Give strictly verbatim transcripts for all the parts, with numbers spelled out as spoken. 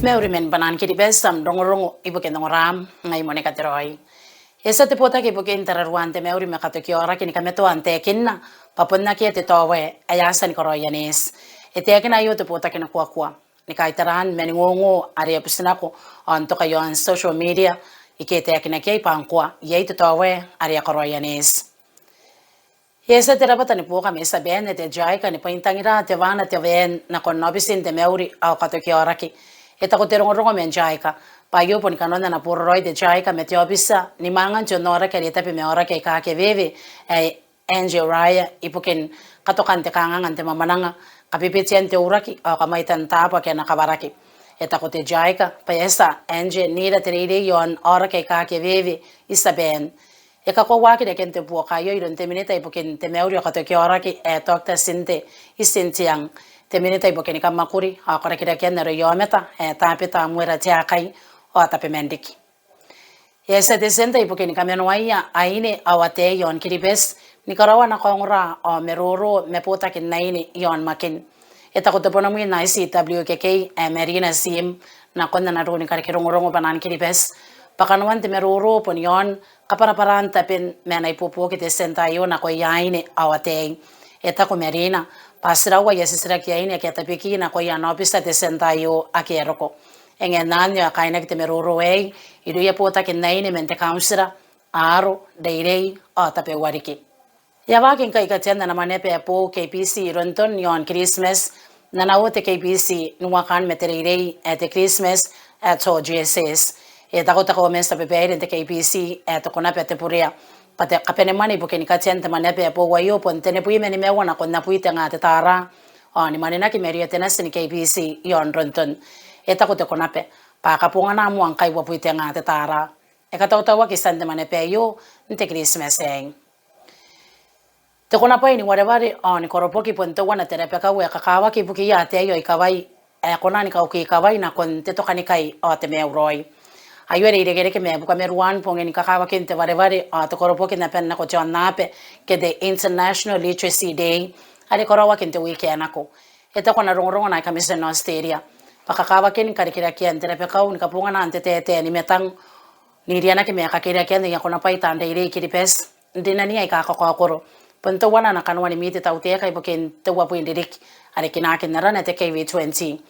Mauri man Bwanan Kiribati, am rongorongo ibukin ongoraam, ngai Monica Teroi. E a tia te botaki ibukin tararuan te mauri ma katoki aoraki ni kamatoa n taekinna bwa bon akea te taowae ae a tia ni karaoia neeti. E taekina aio te botaki ni kuakua ni kaitaraan mani ngongo are a butinako ao n toka iaon social media, ike e taekinaki iai bwa ngkoa iai te taowae are a karaoia neeti. E a tia te rabwata ni buoka mai Tiaban ae te JICA ni bwaintangira te bwaana te waen nakon aobitin te mauri ao katoki aoraki. E taku te rongorongo man JICA bwa aio boni kanoan ana boraraoi te JICA ma te aobitia ni mwaangan te onaoraki are tabe ma aoraki aika kewewe ae Angie Raya ibukin katokan te kanganga n te mwamwananga, kabebetean te uraki ao kamwaitan taabo ake a na kawaraki. E taku te JICA bwa e a tia Angie n ira te reirei iaon aoraki aika kewewe i Tiaban. E kakoauaki reken te buoka aio iroun te Minita ibukin te mauri ao katoki aoraki ae Doctor Tinte Iseitieng, te Minita ibukin kammwakuri ao karikirakean aroia aomata ae Tabeta Mwera Teakai ao tabeman riki. E a tia te Centre ibukin kamanoaia aine ao ataei iaon Kiribati ni karaoa ana kaongora ao maroro ma botakin aine iaon Makin. E taku te bonomwi n ICWKK ae Marina Siim nakon ana ruu ni kareke rongorongo Bwanan Kiribati bwa kanoan te maroro bon iaon kabwarabwaraan taben ma ana ibuobuoki te Centre aio nakoia aine ao ataei. E taku Marina bwa tiraua aia titiraki aine ake a tabeki nakoia ana aobitia te Centre aio ake a roko. E ngae n anne ao e kainaki te maroro aei irouia botakin aine man te kauntira, aro, reirei ao tabeua riki. E a waaki ngkai katean ana mwaneaba ae boou KBC i London iaon Kiritimati n ana o te KBC n uakaan ma te reirei ae te Kiritimati ae George S S. E taku te kauoman tia babaire n te KBC ae te konaba te Burea bwa te kabanemwane ibukin katean te mwaneaba ae boou aio bon tenibwi ma nimaua nakon abwi te nga te taara ao ni mwanenaki mairouia te nati ni KBC iaon London. E taku te konaba bwa a kabongana moa ngkai uabwi te nga te taara. E katautauaki tian te mwaneaba aio n te Kiritimati aei. Te konabwai ni wareware ao ni koroboki bon teuana te rabakau ae kakawaki ibukiia ataei ao ikawai ae kona ni kauki ikawai nakon te tokanikai ao te maiuraoi. Aio are irekereke ma buka ma ruan bongin kakawakin te wareware ao te koroboki n aban nako te aonnaba ke te International Literacy Day are karaoaki n te wiiki ae nako. E taku ana rongorongo ana High Commission n Australia bwa kakawakin karikirakean te rabakau ni kabongana n te taetae ni matang n irianaki ma kakirakean aia konabwai taan reirei i Kiribati n rinanoni aika kakaokoro bon teuana ana kanoa ni mii te tautaeka ibukin te uabwi n ririki are kinaaki n arana te KV twenty.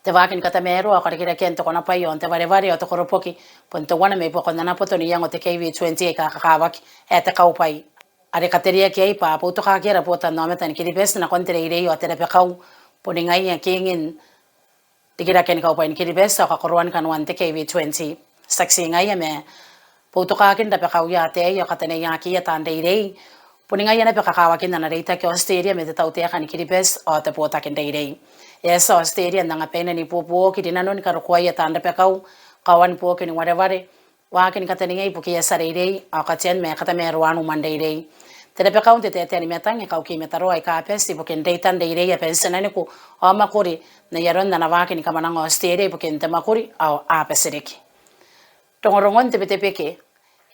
Te waaki ni katamaroa ao karikirakean te konabwai ao n te wareware ao te koroboki bon teuana mai buakon ana boto n iango te KV twenty aika kakawaki ae te kaubwai are katereaki iai bwa boutokaaki ara botannaomata ni Kiribati nakon te reirei ao te rabakau boni ngaia kiingin rikirakean kaubwain Kiribati ao kakoroan kanoan te KV twenty. Tiaki ti ngaia ma boutokaakin rabakauia ataei ao kataneiakiia taan reirei boni ngaia naba kakawakin ana reitaki Australia ma te tautaeka ni Kiribati ao te botaki n reirei. E a tia Australia n anga baina n ibuobuoki rinanon karokoaia taan rabakau, kaoan buoki ni wareware, waaki ni kataneiai ibukiia tia reirei ao katean ma katamaroan umwan reirei. Te rabakau n te taetae ni matang e kauki mataroa aika bati ibukin reitan reirei aban tinaniku ao mwakuri n ai aron ana waaki ni kamwananga Australia ibukin te mwakuri ao a bati riki. Rongorongon te Betebeke.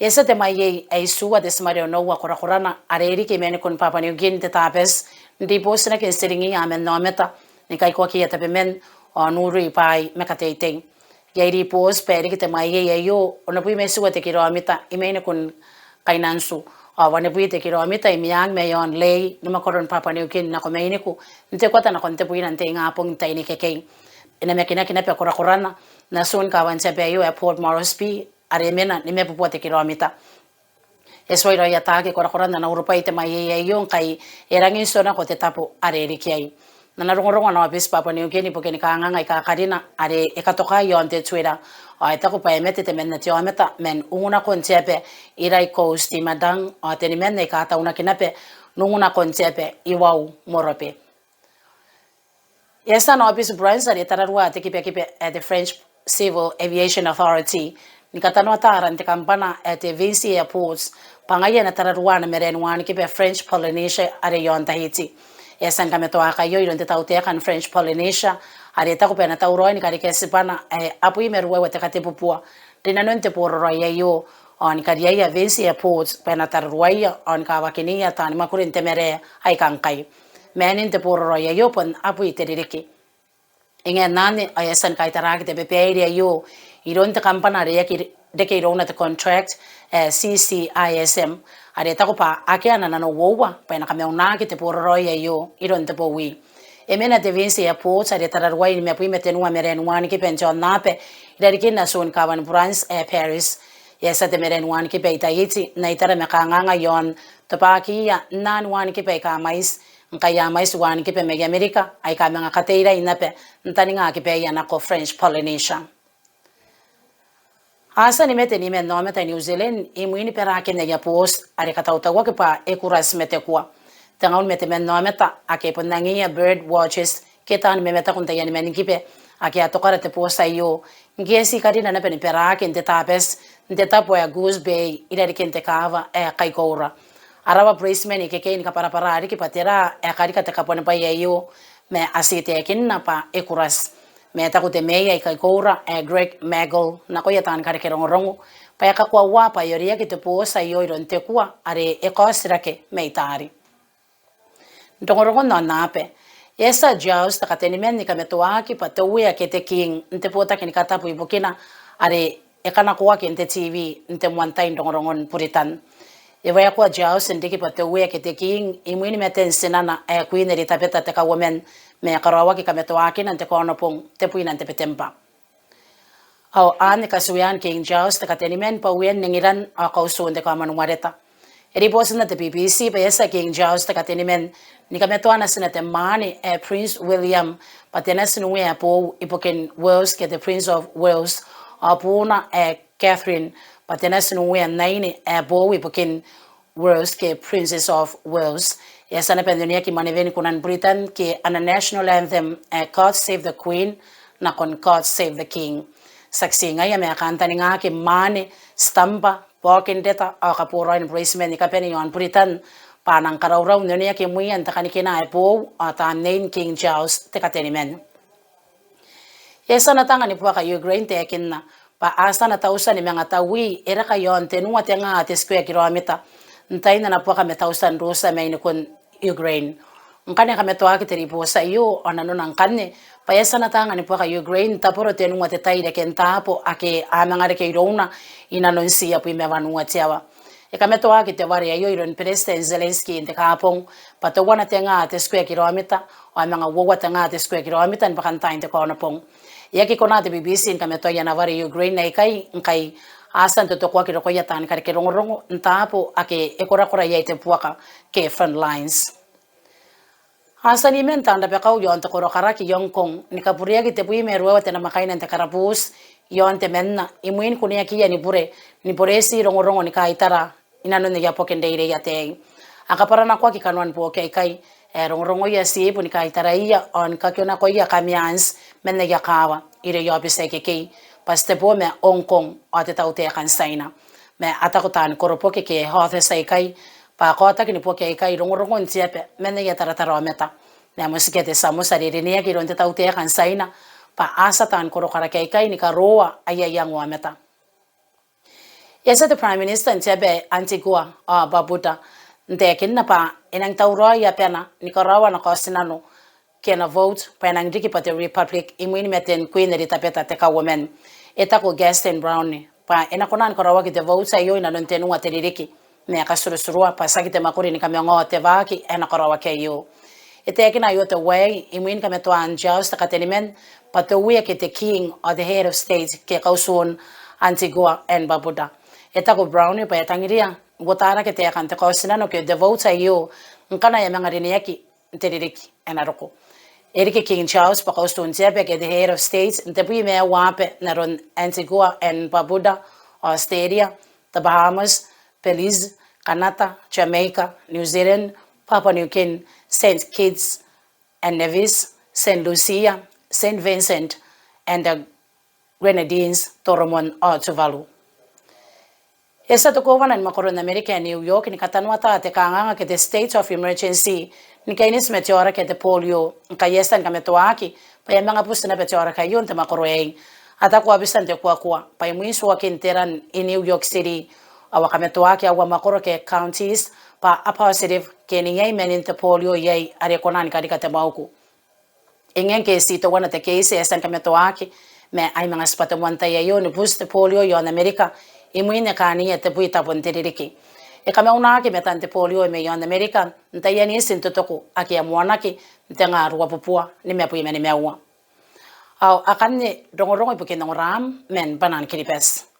E a tia te mwaeiei ae itiua te timare onoua korakorana are riki i mainikun Papua New Guinea n te Tabati n ribootinaki n tiringiia aman aomata ni kaikoakiia tabeman ao n urui bwaai ma kateitei. Iai ribooti bwa e riki te mwaeiei aio onobwi ma itiua te kiromita i mainikun Kainantu ao wanibwi te kiromita i meang ma iaon Lae ni mwakoron Papua New Guinea nako mainiku n te kota nakon tebwina n te ingabong n tai nikekei. E namakinaki naba korakorana n atun kaawan te aba aio ae Port Moresby are e mena nimabubua te kiromita. E tuai raoi ataaki korakoran ana urubwai te mwaeiei aio ngkai e rangi n tionako te tabo are e riki iai. N ana rongorongo ana aobiti Papua New Guinea ibukin kanganga aika karina are e katoka iaon te Twitter ao e taku bwa e mate temanna te aomata man ungunakon te aba i Lae Coast i Madang ao teniman aika taunaki naba n ungunakon te aba i Wau, Morobe. E a tia ana aobiti branch are e tararua te kibakiba ae te French Civil Aviation Authority ni katanoata aran te kambana ae te Vinci Airports bwa ngaia ae na tararua ana marae ni wanikiba French Polynesia are iaon Tahiti. E a tia ni kamatoaki aio iroun te tautaeka n French Polynesia are e taku bwa e na tauraoi ni karekea tibwana ae abwi ma ruaiwa te katebubua rinanon te boraraoi aio ao ni kariaia Vinci Airports bwa e na tararuaia ao ni kawakinia taani mwakuri n te marae aika ngkai. Maanin te boraraoi aio bon abwi te ririki. E ngae n anne ao e a tia ni kaitaraki te babaire aio iroun te kambwana are e aki reke irouna te contract, ae CCISM, are e taku bwa akea ana nanououa bwa e na kamaunaki te boraraoi aio iroun te bowi. E mena te Vinci Airport are tararuaia nimabwi ma tenua mirion wanikiba n te aonnaba i rarikin atun kaawan Buranti ae Paris. E a tia te mirion wanikiba i Tahiti n aitara ma kanganga iaon tobwakiia n aani wanikiba aika mwaiti, ngkai a mwaiti wanikiba mai Amerika aika manga kateirai naba n taningaki baia nako French Polynesia. A tia ni mate nimaman aomata i New Zealand imwin barakin aia booti are katautauaki bwa e kurati ma te kua. Tengaun ma temanna aomata ake bon angiia bird watchers ke taan mamataku n taian manikiba ake a tokara te booti aio, ngke a tii karina naba ni baraki n te Tabati n te tabo ae Goose Bay i rarikin te kaawa ae Kaikoura. A rawa bureitiman ikekei ni kabwarabwara riki bwa tera ae karika te kabuanibwai aio, ma a tii taekinna bwa e kurati. Ma e taku te meea i Kaikoura ae Greg Maggle nakoia taan kareke rongorongo bwa e kakoaua bwa e oreaki te booti aio iroun te kua are e kaotirake mai taari. N rongorongon aonnaba, e a tia Charles te kateniman ni kamatoaki bwa te Uea ke te King n te botaki ni katabu ibukina are e kanakoaki n te TV n te moan tai n rongorongon Buritan. E waekoa Charles n riki bwa te Uea ke te King imwin maten tinana ae Queen Elizabeth te Kauoman, ma e karaoaki kamatoakina n te Kaonobong tebwina n Tebetemba. Ao anne katuean King Charles te kateniman bwa Uean Engiran ao kautun te Commonwealth. E ribootinna te BBC bwa e a tia King Charles te kateniman ni kamatoa natina te mwaane ae Prince William bwa te natin uea ae boou ibukin Wales ke te Prince of Wales, ao buuna ae Catherine bwa te natin uea n aine ae boou ibukin Wales ke Princess of Wales. E a tia naba n oneaki mwanewen kunan Buritan ke ana national anthem ae God Save the Queen nakon God Save the King. Tiaki ti ngaia, ma e kantaningaki mwaane, stamp, bwaokin reta ao kaboraoin bureitiman ni kabane iaon Buritan bwa a nang karaurau n oneaki mwiia n te kanikina ae boou ao tamnein King Charles te kateniman. E a tia ana taanga ni buaka Ukraine n taekinna bwa a tia ana tautia ni manga taui e raka iaon tenua te ngaa te square kilometre n tain ana buaka ma tautia n Russia mai nikun Ukraine. Ngkana e kamatoaki te ribooti aio ao nanona ngkanne bwa e a tia ana taanga ni buaka Ukraine n taboro tenua te tai reken taabo ake a manga reke irouna inanon tii abwi ma wanua te aoa. E kamatoaki te ware aio iroun President Zelensky n te Kaabong bwa teuana te ngaa te square kilometre ao manga uoua te ngaa te square kilometre ni bakantain te Kaonobong. E aki kona te BBC ni kamatoai ana ware Ukraine aikai ngkai a tia n totokoaki rokoia taan kareke rongorongo n taabo ake e korakora iai te buaka ke front lines. A tia niman taan rabakau iaon te koro karaki i Hong Kong ni kabureaki tebwi ma ruaiwa te namwakaina n te karabuuti iaon temanna imwin kuneakiia ni bure ni boretii rongorongo ni kaitara inanon aia boki n reirei ataei. A kabwaranakoaki kanoan buoki aikai ae rongorongoia tiibu ni kaitaraia ao ni kakionakoia kamians man aia kaawa irouia aobiti ikekei bwa ti tebo ma Hong Kong ao te tautaeka n Tiaina. Ma a taku taan koroboki ke authors aikai bwa a kaotaki ni buoki aikai rongorongon te aba man aia taratara aomata. Ma motikia te tia moti are rineaki iroun te tautaeka n Tiaina bwa a tia taan koro karaki aikai ni karoa aia iango aomata. E a tia te Prime Minister n te aba ae Antigua ao Barbuda n taekinna bwa e nang tauraoi abana ni karaoa ana kaotinano ke ana vote bwa e nang riki bwa te Republic imwin maten Queen Elizabeth te Kauoman. E taku Gaston Browne bwa e na kona ni karaoaki te vote aio inanon tenua te ririki, ma e katuruturua bwa tiaki te mwakuri ni kamangao te waaki ae na karaoaki aio. E taekina aio te wae imwin kamatoaan Charles te kateniman bwa te Uea ke te King ao te Head of State ke kautun Antigua and Barbuda. E taku Browne bwa e tangiria n uotarake taekan te kaotinano ke te vote aio ngkana e a manga rineaki n te ririki ae na roko. E riki King Charles bwa kautun te aba ke te Head of State n tebwi ma aua aba n aron Antigua and Barbuda, Australia, the Bahamas, Belize, Canada, Jamaica, New Zealand, Papua New Guinea, Saint Kitts and Nevis, Saint Lucia, Saint Vincent and the Grenadines, Solomon ao Tuvalu. E tia te kowana ni mwakoro n Amerika ae New York ni katanoata te kanganga ke te state of emergency ni kaineti ma te aoraki ae te polio, ngkai e a tia ni kamatoaki bwa e a manga buti naba te aoraki aio n te mwakoro aei. A taku aobitia n te kuakua bwa imwin tuakin te ran i New York City ao a kamatoaki aua mwakoro ke counties bwa a positive ke n iai manin te polio iai are e kona ni karika te mwauku. E ngae ngke ti teuana te keiti ae e a tia ni kamatoaki ma ai manga tibwa te moan tai aio ni buti te polio i aon Amerika, imwin ae e kaania tebwi tabun te ririki. E kamaunaki matan te polio mai aon Amerika n taian iti n totoku ake a moanaki n te ngaa ruabubua nimabwi ma nimaua. Ao akanne rongorongo ibukin ongoraam man Bwanan Kiribati.